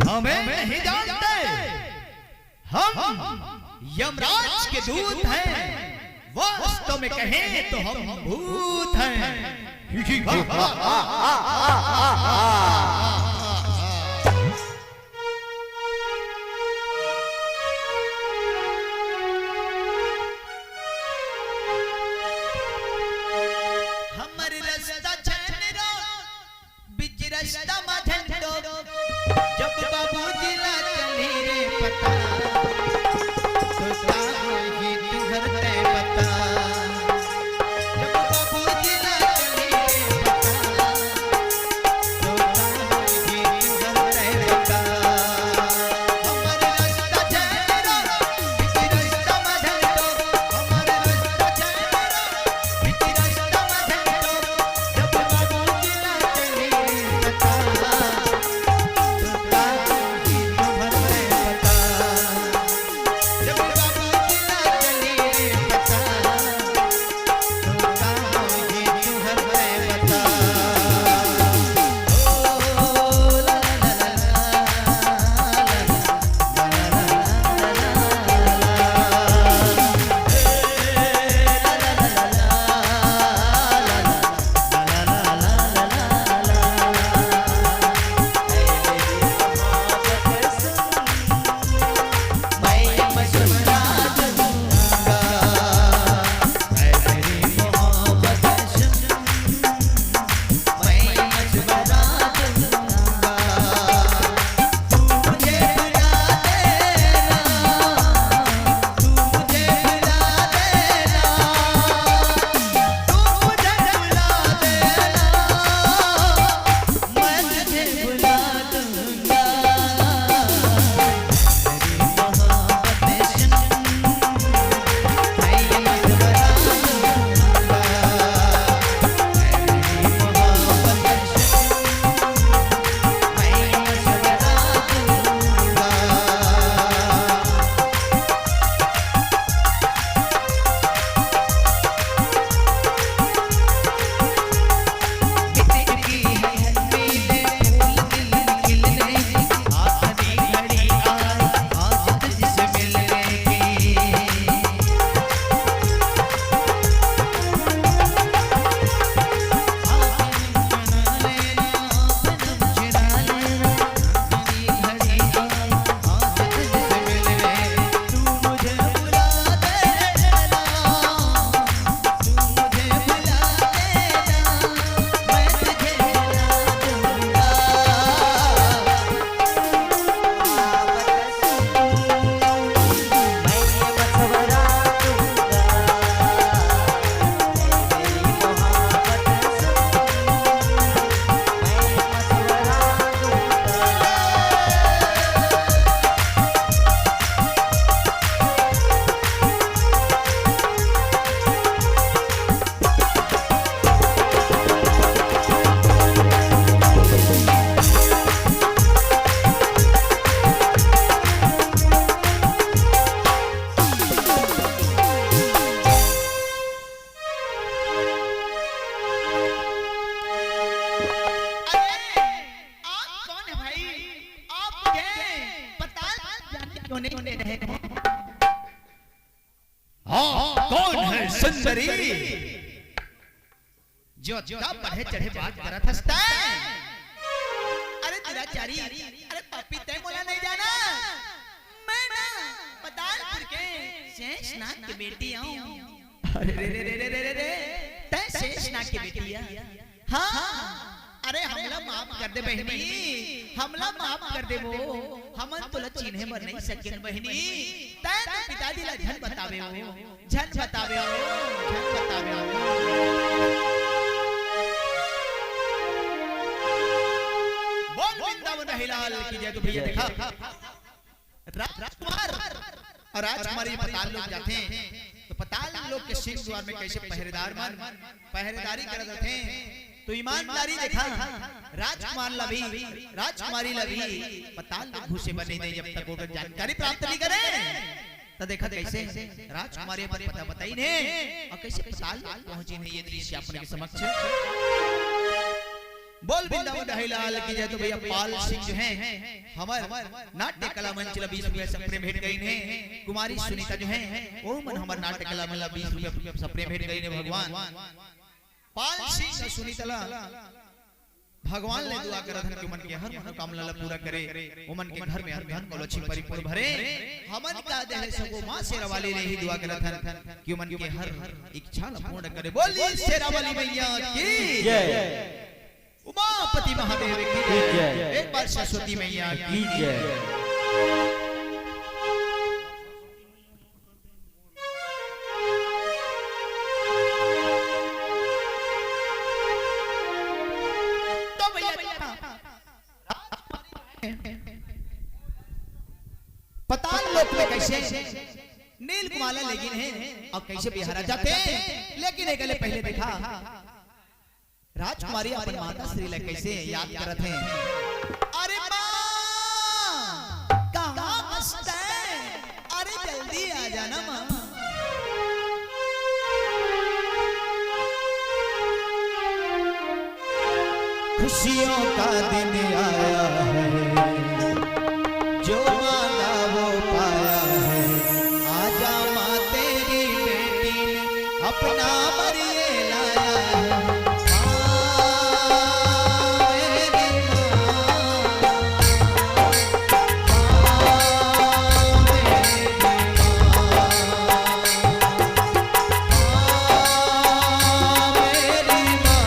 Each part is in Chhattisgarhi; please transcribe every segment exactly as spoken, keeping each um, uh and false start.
हमें नहीं जानते, हम यमराज के दूत हैं, वास्तव में कहें तो हम भूत हैं। हमर रस्ता झन रो, बीच रस्ता म झन टोक। जब बाबूजी ला चली रे पता, तो का होही तुहर तय बता। जब बाबूजी ला चली रे पता, अरे, आप कौन है भाई? आप गए पताल जाने क्यों नहीं दे रहे हो? हाँ, कौन है सुंदरी? जो अतना बढ़े चढ़े बात करत हस तैं। अरे दुराचारी, अरे पापी, तैं मोला नहीं जाना। मैं ना पतालपुर के शेषनाग के बेटी आऊं। अरे रे रे रे रे रे रे, तैं शेषनाग के बेटी आ? हाँ, अरे हमला माफ कर दे बहिनी, हमला माफ कर दे वो, हमन तोला चिन्हे बर नहीं सकेन बहिनी। तैं तो पिताजी ला झन बतावे हो, झन बतावे हो, झन बतावे हो। बोल वृंदावन बिहारी लाल की जय। तो भैया देखा, राजकुमार अउ राजकुमारी पताल लोक जाथे, तो पताल लोक के सिंह दुवार में कइसे पहरेदार मन पहरेदारी करत रथे, तो ईमानदारी देखा, राजकुमार ला भी, राजकुमारी ला भी पताल लोक घुसे बर नहीं दे, जब तक ओकर जानकारी प्राप्त नहीं करे। त देखा कैसे राजकुमारी अपन पता बताइन हे अउ कैसे पताल पहुंचिन हे, ये दृश्य अपन के समक्ष। बोल वृंदावन बिहारी लाल की जय। तो भैया पाल सिंह जो हे हमर नाट्य कला मंच ला बीस रुपया सप्रे भेंट करिन हे, कुमारी सुनीता जो हे ओमन हमर नाट्य कला मंच ला बीस रुपया सप्रे भेंट करिन हे भगवान। पाल सिंह अउ सुनीता ला भगवान ले दुआ करत हन कि ओमन के हर मनोकामना ला पूरा करे, ओमन के घर में अन्न धन अउ लक्ष्मी परिपूर्ण भरे। हमन का देहे सगो माँ शेरावाली ले ही दुआ करत हन कि ओमन के हर इच्छा ला पूर्ण करे। बोली शेरावाली मैया की जय। उमापति महादेव की जय। एक बार सरस्वती मैया की जय। तो भैया देखा, पताल लोक में कैसे नील कुमार ला लेगिन हे अउ कैसे बिहारा जाथे, लेकिन एक ले पहले देखा राजकुमारी अपन माता श्री ला कैसे याद करत हे। अरे माँ, कहाँ मस्त है? अरे जल्दी आ जाना माँ। खुशियों का दिन आया है, जो मांगा वो पाया है। आजा माँ तेरी बेटी ने अपना वर ये लाया है। माँ मेरी माँ, माँ मेरी माँ।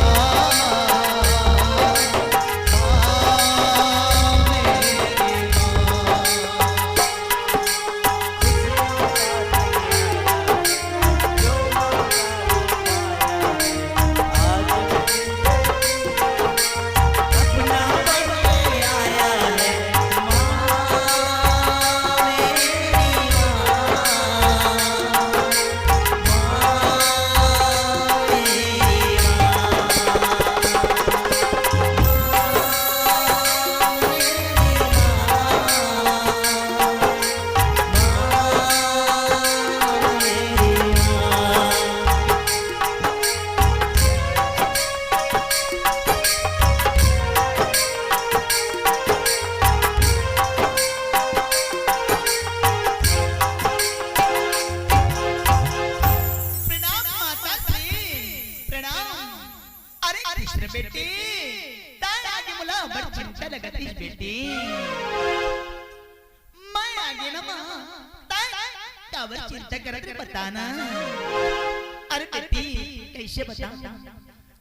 प्रणाम माता श्री, प्रणाम। अरे कृष्ण बेटी, तैं आगे मोला बड़ चिंता लगत हे बेटी। मैं आगे ना माँ, तैं काबर चिंता करत हे बता ना। अरे बेटी, कैसे बताऊं?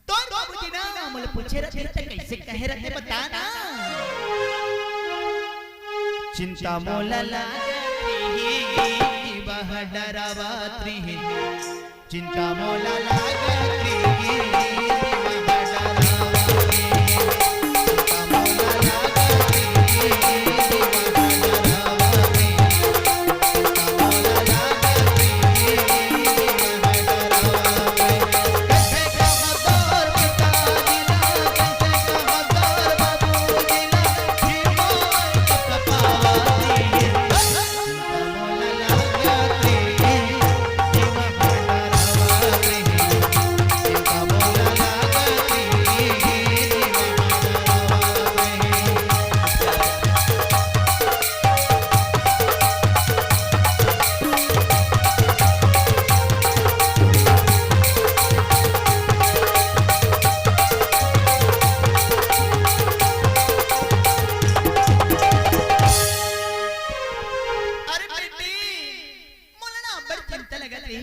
तोर बाबूजी ना मोला पूछे रहिथे त कैसे कहे रहिथे बता ना। चिंता मोला लागत रहिथे, वह डरावत रहिथे। चिंता मोला लागत रहिथे, वह डरावत रहिथे। चिंता मोला लागत रहिथे, वह डरावत रहिथे। अरे बेटी, मोला ना अब्बड़ चिंता लगत हे,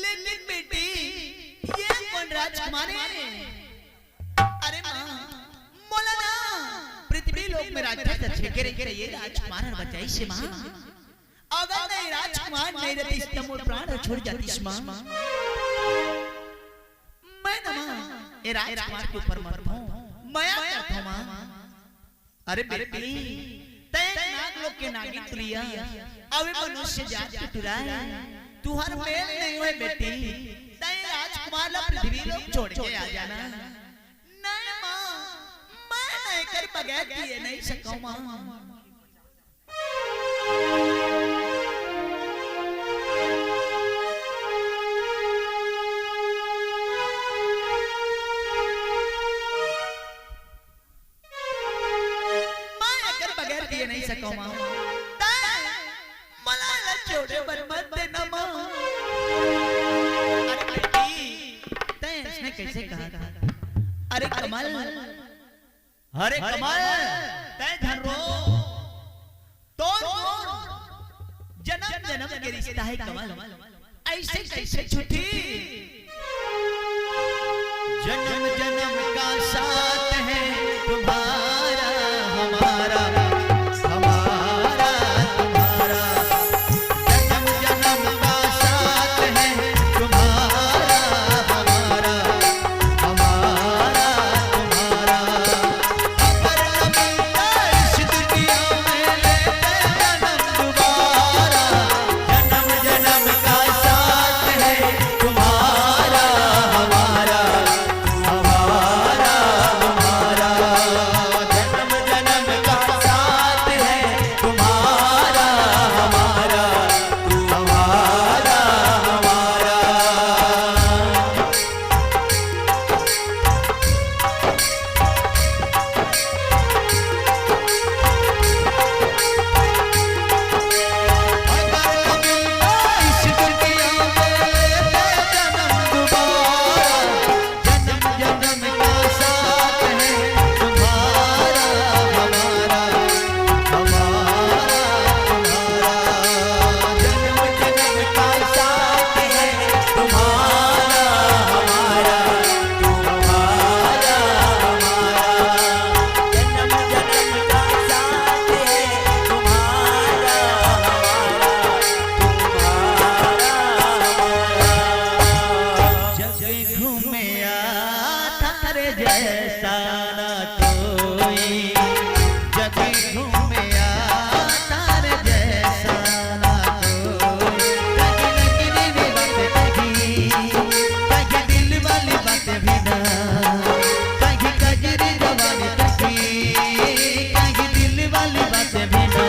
लेकिन बेटी, ये कोन राजकुमार हे? अरे माँ, मोला ना पृथ्वी लोक में राक्षस छेके रहिथे, ये राजकुमार हर बचाइस हे माँ। अगर नहीं राजकुमार नहीं रहितिस त मोर प्राण हर छूट जातिस माँ। मैं ना माँ, ये राजकुमार के ऊपर मरथों, मया करथों माँ। अरे बेटी, तैं नाग लोक के नागिन तुरिया, अउ ए मनुष्य जात के टुरा, तुंहर मेल नहीं होय बेटी। तैं राजकुमार ला पृथ्वी लोक छोड़ के आ जाना। नहीं माँ, मैं ना एकर बगैर जिए नहीं सकौं माँ। कमाओ। तैं मला ला छोड़े बर मत देना माँ। अरे बेटी, तैं अइसने कइसे कहा था? अरे कमल, अरे कमल, तैं झन रो। तोर मोर जनम जनम के रिश्ता हे कमल, अइसे कइसे छूटही? जन्म जन्म का साथ है तुम्हारा हमारा, हमारा तुम्हारा। जन्म जन्म का साथ है तुम्हारा हमारा, हमारा तुम्हारा। अगर न मिलता इस दुनिया में लेते जन्म दोबारा, जन्म जन्म का साथ है तुम्हारा हमारा, हमारा हमारा। जन्म जन्म का साथ है तुम्हारा हमारा, तुम्हारा हमारा। जग घूमे आ थारे जैसा ना कोई, जग घूमे आ थारे जैसा ना कोई। कहीं लगी रे बात कहीं, कहीं दिल वाली बात भी ना, कहीं कजरी जवानी कहीं, कहीं दिल वाली बात भी ना।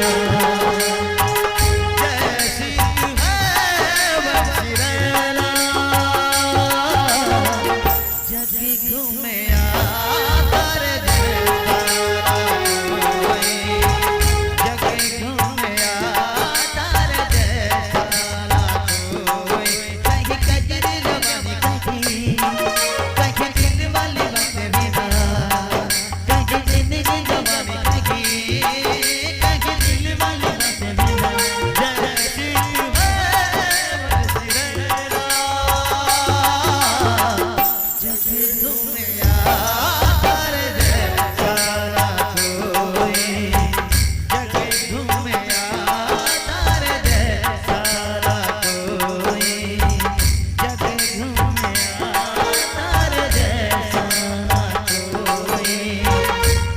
जैसी तू है वैसी रहना। जग घूमे आ थारे जैसा ना कोई, जग घूमे आ थारे जैसा ना कोई। कहीं कजरी जवानी कहीं, कहीं दिल वाली बात भी ना, कहीं जिंदगी जवानी कहीं, कहीं दिल वाली बात भी ना। जैसी तू है वैसी रहना। जग घूमे आ थारे जैसा ना कोई, जग घूमे आ थारे जैसा ना कोई, जग घूमे आ थारे जैसा ना कोई,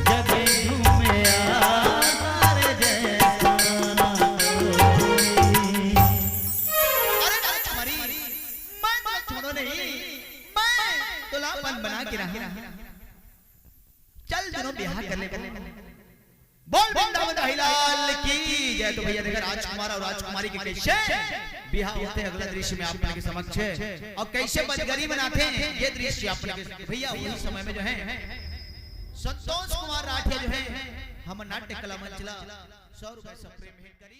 जग घूमे आ थारे जैसा ना कोई। अरे राजकुमारी, मैं तोला छोड़ो नहीं, मैं तोला अपन बना के रहा। चल दोनों बिहाव कर ले। बोल वृंदावन राही लाल की जय। तो भैया देखा राजकुमार और राजकुमारी के कैसे बिहाव होथे, अगला दृश्य में आप मन के समक्ष हे। और कैसे बजगरी मनाथे ये दृश्य आप मन के, भैया उही समय में जो हे संतोष कुमार राठिया जो हे हमर नाट्य कला मंच ला सौ रुपया से प्रेम भेंट करी।